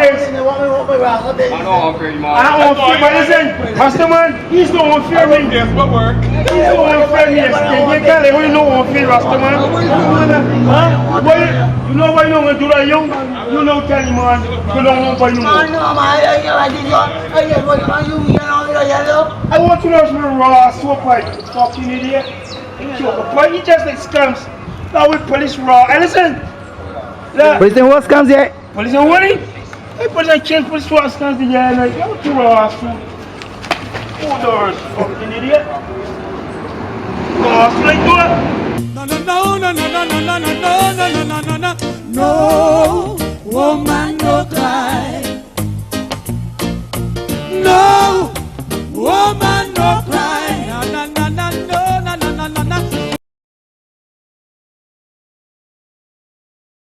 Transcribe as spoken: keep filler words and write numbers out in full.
I don't offer you, man. I don't offer, but listen, Rastaman, he's the one fear me. Yes, but work. He's the one fear me. Yes, you can't tell him you know one fear Rastaman. Huh? But you know why you don't do that, young? You know, tell him, man. You don't want for you. I want to know if you're raw, so quiet. Fucking idiot. But he just like scams. Now we police raw. Hey, listen. Look. Police ain't what scams yet? Police ain't what? Hey, police ain't change police raw scams the guy like, yo, too raw, so. Who does? Fucking idiot. Raw, so like, do it. No, no, no, no, no, no, no, no, no, no, no, no, no, no. No, woman, no cry. No, woman, no cry.